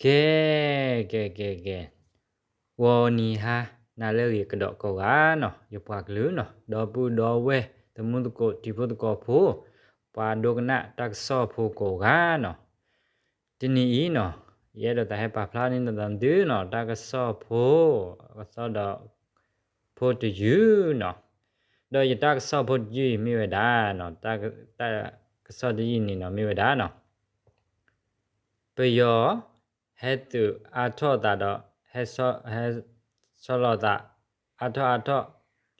ကဲ, ကဲ, ကဲ, ကဲ, ဂီၤနံၤဟါနၤလၢအဂ့ၤကဒီးကိးဂၤနီၤ, ယပှၤကလုာ်နီၤ, ဒီပုၢ်ဒီဝဲၢ် သမူသကိး တံၤဖိသကိးဖိ, ပှၤဒိကနၣ်တၢ်ကစီၣ်ဖိကိးဂၤနီၤ, တနံၤအံၤနီၤ, ယအဲၣ်ဒိးသးဟဲပာ်ဖျါန့ၢ်သးသုနီၤ, တၢ်ကစီၣ်ဖိ, ကစီၣ်ဒီး ဖိတယုၢ်နီၤ, ဒီးယတၢ်ကစီၣ်ဖိတယုၢ်အံၤမ့ၢ်ဝဲဒၣ်, တၢ်ကစီၣ်တယုၢ်န့ၣ်နီၤ မ့ၢ်ဝဲဒၣ်နီၤ, ပယီၤ ဟဲသုးအါထီၣ်သးဒီး ဟဲဆီလီၤသး အါထီၣ်အါထီၣ်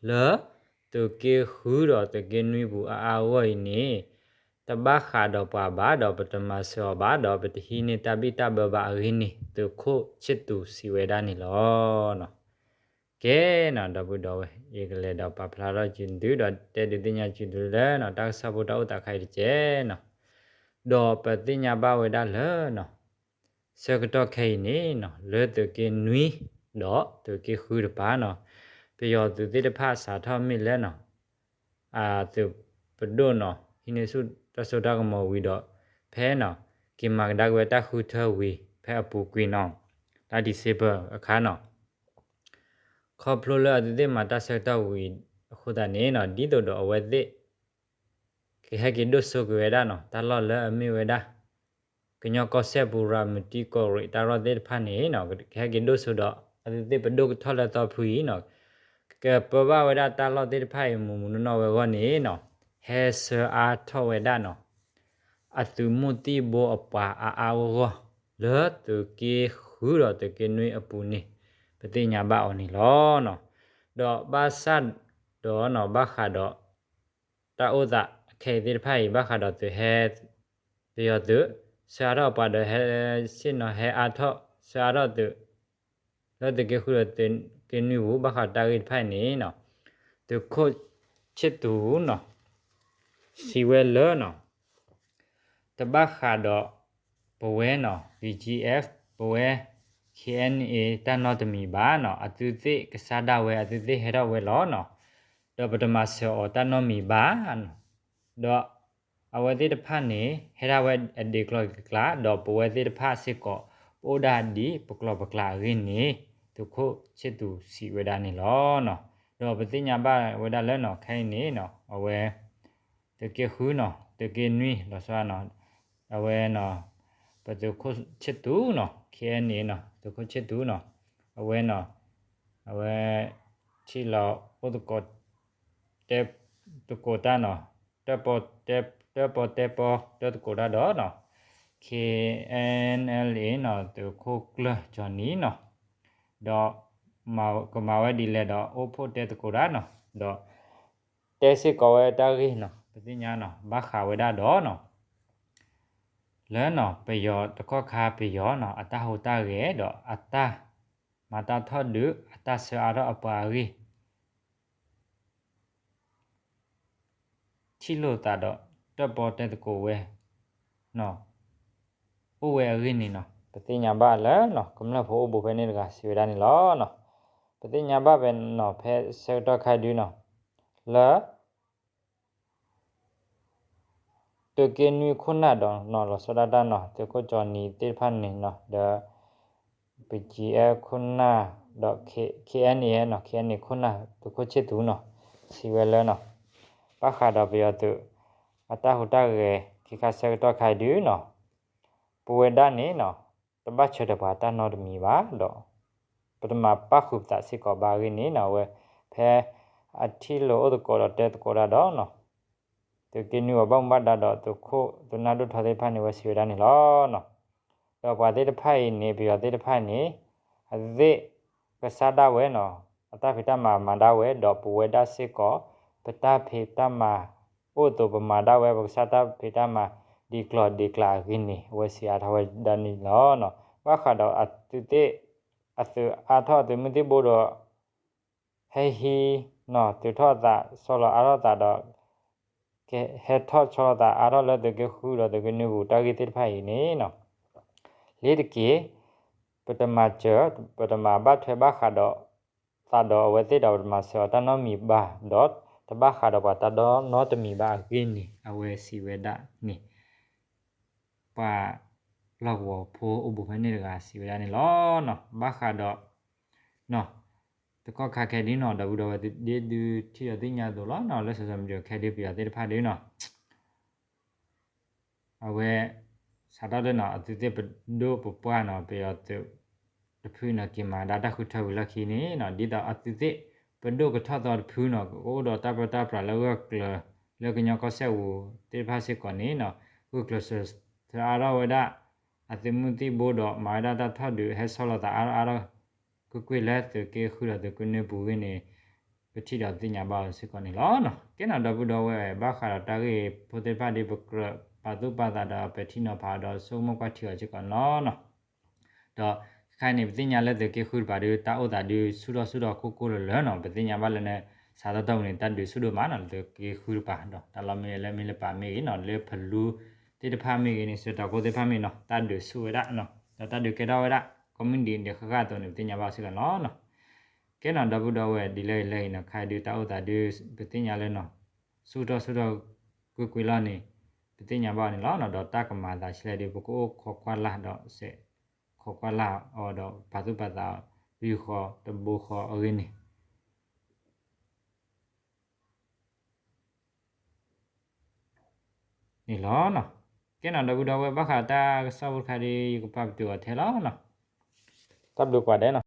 လၢ သုးက့ဃုဒီးသုးက့နွံပူၤအါအါဂီၢ်ဂီၢ်အံၤန့ၣ်, တဘၣ်ဃးဒီးပှၤဘၣ်ဒီး ပတမၤစၢၤအီၤဘၣ်ဒီး ပတဟံးန့ၢ်တၢ်ဘံၣ်တၢ်ဘၢဘၣ်အဂ့ၢ်န့ၣ် သုးခိၣ်ဆ့သူးစံးဝဲဒၣ်န့ၣ်လီၤ. ကဲနီၤ ဒီပုၢ်ဒီဝဲၢ်, ယကလဲၤဒီးပာ်ဖျါထီၣ်က့ၤသုဒီး တဲဒုးသ့ၣ်ညါက့ၤသုလၢနီၤ တၢ်ကစီၣ်ဖိတၢ်အိၣ်သးခါအံၤတက့ၢ်နီၤ, ဒီးပသ့ၣ်ညါဘၣ်ဝဲဒၣ်လၢနီၤ ဆၢကတီၢ်ခဲအံၤန့ၣ်နီၤ လၢသုးက့နွံ ဒီးသုးက့ဃုတပၤနီၤ, ပယီၤသုးသ့ၣ်တဖၣ်စးထီၣ်မ့ၢ်လၢနီၤ အသုးပဒိၣ်နီၤ ဟံးန့ၢ်ဆူၣ်တၢ်စိတၢ်ကမီၤဝံၤဒီး ဖဲနီၤ က့ၤမၤကဒါက့ၤဝဲတၢ်ဃုထၢဝံၤ ဖဲအပူၤကွံာ်နီၤ လါ December အခါနီၤ, ခီဖျိလၢအသုးသ့ၣ်မၤတၢ်ဆၢကတီၢ်ဝံၤအဃိသတးန့ၣ်နီၤ ဒ်သိးဒီးအဝဲသ့ၣ် ကဟဲက့ၤဒိၣ်စိက့ၤဝဲဒၣ်နီၤ တၢ်လီၢ်လၢအမ့ၢ်ဝဲဒၣ် ကညီကီၢ်စဲၣ်ပူၤ ရၤမတံကီၢ်ရ့ၣ်တၢ်လီၢ်သ့ၣ်တဖၣ်န့ၣ်နီၤ ကဟဲက့ၤဒိၣ်စိဒီး အသုးသ့ၣ်ပဒိၣ်ကထီၣ်လၢသီဖုအံၤနီၤ ကပၢဘၣ်ဝဲဒၣ်တၢ်လီၢ်သ့ၣ်တဖၣ်အံၤ မုၢ်မုၢ်နီၢ်နီၢ်ဝဲအဂီၢ်န့ၣ်နီၤ ဟဲဆှၢအါထီၣ်ဝဲဒၣ်နီၤ အသုးမုၢ်သံၣ်ဘိအပှၤအါအါဂီၢ်ဂီၢ် လၢသုးက့ဃုဒီးသုးက့နွံအပူၤန့ၣ် ပသ့ၣ်ညါဘၣ်အီၤန့ၣ်လီၤနီၤ. ဒီးဘၣ်ဆၣ်ဒီးနီၤ ဘၣ်ဃးဒီး တၢ်အိၣ်သးခဲအံၤသ့ၣ်တဖၣ်အံၤ ဘၣ်ဃးဒီးသုးဟဲ ပယီၤသုး ဆှၢအါထီၣ်အပှၤဒီး ဟဲဆ့ၣ်နီၤ ဟဲအါထီၣ် ဆှၢအါထီၣ်သုး လၢသုးက့ဃုဒီးသုးက့နွံပူၤ ဘၣ်ဃးတၢ်ဂ့ၢ်တဖၣ်အံၤန့ၣ်နီၤ သုးခိၣ်ဆ့သူးနီၤ စံးဝဲလၢနီၤ တဘၣ်ဃးဒီး ပဝဲနီၤ BGF ပဝဲ KNA တၢ်နီတမံၤဘၣ်နီၤ အသုးသ့ၣ်ကစၢ်ဒၣ်ဝဲ အသုးသ့ၣ်ဟဲထီၣ်ဝဲလီၤနီၤ ဒီးပတမၤစၢၤအီၤတၢ်နီတမံၤဘၣ်နီၤ ဒီးအဝဲသ့ၣ်တဖၣ်န့ၣ် ဟဲဒၣ်ဝဲအဒ့ကျီၢ်ဒ့ကျါ ဒီးပဝဲသ့ၣ်တဖၣ်စ့ၢ်ကီး ပအိၣ်ဒၣ်ဒ်ပကျီၢ်ပကျါအဂ့ၢ်န့ၣ် သုးခိၣ်ဆ့သူးစံးဝဲဒၣ်န့ၣ်လီၤနီၤ. ဒီးပသ့ၣ်ညါဘၣ်ဝဲဒၣ်လၢနီၤ ခဲအံၤန့ၣ်နီၤ အဝဲ သုးက့ဃုနီၤ သုးက့နွံ လီၤဆီနီၤ အဝဲနီၤ ပသုးခိၣ်ဆ့သူးနီၤ KNA နီၤ သုးခိၣ်ဆ့သူးနီၤ အဝဲနီၤ အဝဲ ထံၣ်လီၤအိၣ်သကိး တဲသကိးတၢ်နီၤ တၢၣ်ပီၣ်တဲပီၣ် တၢၣ်သကိးတၢ်ဒီးနီၤ KNLA နီၤ သုးခိၣ်ကျၢၢ်ကၠီနံၤနီၤ ဒီး ကမၤဝဲဒ်လဲၣ်ဒီး အိၣ်ဖှိၣ်တဲသကိးတၢ်နီၤ ဒီး တဲစ့ၢ်ကီးဝဲတၢ်ဂ့ၢ်နီၤ ပသ့ၣ်ညါနီၤ ဘၣ်ဃးဝဲဒၣ်ဒီးနီၤ လၢနီၤ ပယီၤတကီၢ်ခါပယီၤနီၤ အတၢ်ဟူးတၢ်ဂဲၤဒီးအတၢ်မၤတၢ်ထီၣ်ဒုး အတၢ်ဆှၢအါထီၣ်အပှၤအဂ့ၢ် ထံၣ်လိာ်သးဒီး တၢၣ်ပီၣ်တဲသကိးဝဲနီၤ အိၣ်ဝဲအဂ့ၢ်န့ၣ်နီၤ ပသ့ၣ်ညါဘၣ်လၢနီၤ ကမျၢၢ်ဖိအိၣ်ဘူးဖဲန့ၣ်တဂၤစံးဝဲဒၣ်န့ၣ်လီၤနီၤ. ပသ့ၣ်ညါဘၣ်ဖဲနီၤ ဖဲဆၢကတီၢ်ခါဒုနီၤ လၢ သုးက့နွံခိၣ်နၢ်ဒီးနီၤ လီၤဆီဒၣ်တၢ်နီၤ သုးခိၣ်ကၠီနံၤသ့ၣ်တဖၣ်န့ၣ်နီၤ ဒီး BGF ခိၣ်နၢ် ဒီး KNA နီၤ KNA ခိၣ်နၢ် သုးခိၣ်ဆ့သူးနီၤ စံးဝဲလၢနီၤ ဘၣ်ဃးဒီးပယီၤသုး အတၢ်ဟူးတၢ်ဂဲၤ ခဲခါဆၢကတီၢ်ခါဒုနီၤ ပဝဲဒၣ်န့ၣ်နီၤ တဘၣ်ဆၢထၢၣ်ပှၤတၢ်နီတမံၤဘၣ်ဒီး ပတမၤပၣ်ဃုာ်ပသးစ့ၢ်ကီးဘၣ်အဂ့ၢ်န့ၣ်နီၤ အဝဲ ဖဲအထံၣ်လိာ်အိၣ်သကိးဒီးတဲသကိးတၢ်ဒီးနီၤ သုးက့နွံအဘၣ်မူဘၣ်ဒါဒီးသုးခိၣ်သုးနၢ်ဒိၣ်ထီသ့ၣ်တဖၣ်န့ၣ် ဝဲစံးဝဲဒၣ်န့ၣ်လီၤနီၤ. ဒီးပှၤသ့ၣ်တဖၣ်အံၤန့ၣ် ပယီၤသ့ၣ်တဖၣ်န့ၣ် အသ့ၣ်ကစၢ်ဒၣ်ဝဲနီၤ အတၢ်ဖံးတၢ်မၤမၤဒၣ်ဝဲ ဒီးပဝဲဒၣ်စ့ၢ်ကီး ပတၢ်ဖံးတၢ်မၤအိၣ်အသိး ပမၤဒၣ်ဝဲ ပကစၢ်တၢ်ဖံးတၢ်မၤဒ်ကျီၢ်ဒ်ကျါအဂ့ၢ်န့ၣ် အဝဲစံးအါထီၣ်ဝဲဒၣ်န့ၣ်လီၤနီၤ. ဘၣ်ဃးဒီးအသုးသ့ၣ် အသုးအါထီၣ်အသုးမုၢ်သံၣ်ဘိဒီး ဟဲဟံးနီၤ သုးထီၣ်သး ဆီလီၤအါထီၣ်သးဒီး ကဟဲထီၣ်ဆီလီၤသးအါထီၣ်လၢသုးက့ဃုဒီးသုးက့နွံပူၤတၢ်ဂ့ၢ်သ့ၣ်တဖၣ်အံၤန့ၣ်နီၤ လ့ၤတက့ၢ် ပတမၤစၢၤ ပတမၤဘၣ်ထွဲဘၣ်ဃးဒီး သးဒီးအဝဲသ့ၣ်ဒီး ပတမၤစၢၤအီၤတၢ်နီတမံၤဘၣ်ဒီး တဘၣ်ဃးဒီးပှၤတၢ်ဒီနီတမံၤဘၣ်အဂ့ၢ်န့ၣ် အဝဲစံးဝဲဒၣ်န့ၣ် ပှၤ လီၢ်ကဝီၤဖိအိၣ်ဘူးဖဲန့ၣ်တဂၤစံးဝဲဒၣ်န့ၣ်လီၤနီၤ. ဘၣ်ဃးဒီး တကီၢ်ခါခဲဒုနီၤ ဒီပုၢ်ဒီဝဲၢ်ဒ်ဒုးထံၣ်ဒီးသ့ၣ်ညါအသိးလီၤနီၤ လၢ social media ခဲဒုးပယီၤသ့ၣ်တဖၣ်ဒုနီၤ အဝဲ စးထီၣ်လၢနီၤ အသုးသ့ၣ်ပဒိၣ်ပပှၢ်နီၤ ပယီၤသုးတဖုနီၤ က့ၤမၤဒၣ်တၢ်ဃုထၢဝံၤလီၢ်ခံန့ၣ်နီၤ ဒ်သိးအသုးသ့ၣ်ပဒိၣ်ကထီၣ်သီတဖုနီၤ ကအိၣ်ဒီးတၢ်ပၢတၢ်ပြးလၢဂၢၢ်ကျၢၤ လၢကညီကီၢ်စဲၣ်ပူၤသ့ၣ်တဖၣ်စ့ၢ်ကီးန့ၣ်နီၤ ဂုာ်ကျဲးစၢးဆှၢအါထီၣ်ဝဲဒၣ် အသုးမုၢ်သံၣ်ဘိဒီးမၤဝဲဒၣ်တၢ်ထီၣ်ဒုးဟဲဆီလီၤသးအါထီၣ်အါထီၣ် ကွ့ၢ်ကွ့ၢ်လၢသုးက့ဃုဒီးသုးက့နွံပူၤဂ့ၢ်န့ၣ် ပထံၣ်ဒီးသ့ၣ်ညါဘၣ်အီၤစ့ၢ်ကီးန့ၣ်လီၤနီၤ. ကဲနီၤဒီပုၢ်ဒီဝဲၢ် ဘၣ်ဃးဒီးတၢ်ဂ့ၢ်ဖိသ့ၣ်တဖၣ်ဒ်ပကြၢးပာ်သူၣ်ပာ်သးဒီးပဲာ်ထံနီၤဖးဒီးဆိကမိၣ်ကွၢ်ထံအီၤစ့ၢ်ကီးနီၤနီၤ. ဒီးခဲအံၤန့ၣ် ပသ့ၣ်ညါလၢသုးက့ဃုတပၤဒု တၢ်အိၣ်သးဒုဆူၣ်ထီၣ်ဆူၣ်ထီၣ်ကိၢ်ကိၢ်လၢၤလၢၤနီၤ. ပသ့ၣ်ညါဘၣ်လၢန့ၣ် စးထီၣ်တီၢ်ပူၤန့ၣ် တၢ်ဒုးဆူၣ်ဒိၣ်မးနီၤ လၢသုးက့ဃုတပၤဒီး တၢ်လီၢ်မ့ၢ်လၢမ့ၢ်လၢပာ်မ့ၢ်ဂ့ၤနီၤ လၢဖလူသ့ၣ်တဖၣ်မ့ၢ်ဂ့ၤန့ၣ် စၢၤတၢ်ကိၢ်သ့ၣ်တဖၣ်မ့ၢ်နီၤ တၢ်ဒုးဆူၣ်ဝဲဒၣ်နီၤ ဒီးတၢ်ဒုးကဲထီၣ်ဝဲဒၣ် ကိးမုၢ်နံၤဒဲးဃၣ်ဃၣ်အသိးန့ၣ် ပသ့ၣ်ညါဘၣ်စ့ၢ်ကီးနီၤနီၤ. ကဲနီၤဒီပုၢ်ဒီဝဲၢ် ဒ်လဲၣ်ဂ့ၤလဲၣ်ဂ့ၤနီၤ ခဲအံၤဒုတၢ်အိၣ်သးဒု ပသ့ၣ်ညါလၢနီၤ ဆူၣ်ထီၣ်ဆူၣ်ထီၣ်ကွ့ၢ်ကွ့ၢ်လီၤန့ၣ် ပသ့ၣ်ညါဘၣ်အီၤန့ၣ်လီၤနီၤ. ဒီးတၢ်ကမၤသးဆံးလဲၣ်ဒု ပကအိၣ်ခိးကွၢ်လၢ်ဒီးစဲးခိးကွၢ်လၢ်အီၤဒီးပာ်သူၣ်ပာ်သးအီၤ လွံၢ်ဃီတဘိဃီအဂ့ၢ်န့ၣ် န့ၣ်လီၤနီၤ. ကဲနီၤဒီပုၢ်ဒီဝဲၢ် ဘၣ်ဃးတၢ်ကစီၣ်ဖိတခါဒု ယကပာ်ပတုာ်အီၤထဲလီၤနီၤ. တၢ်ဘျုးကိးဂၤဒဲးနီၤ.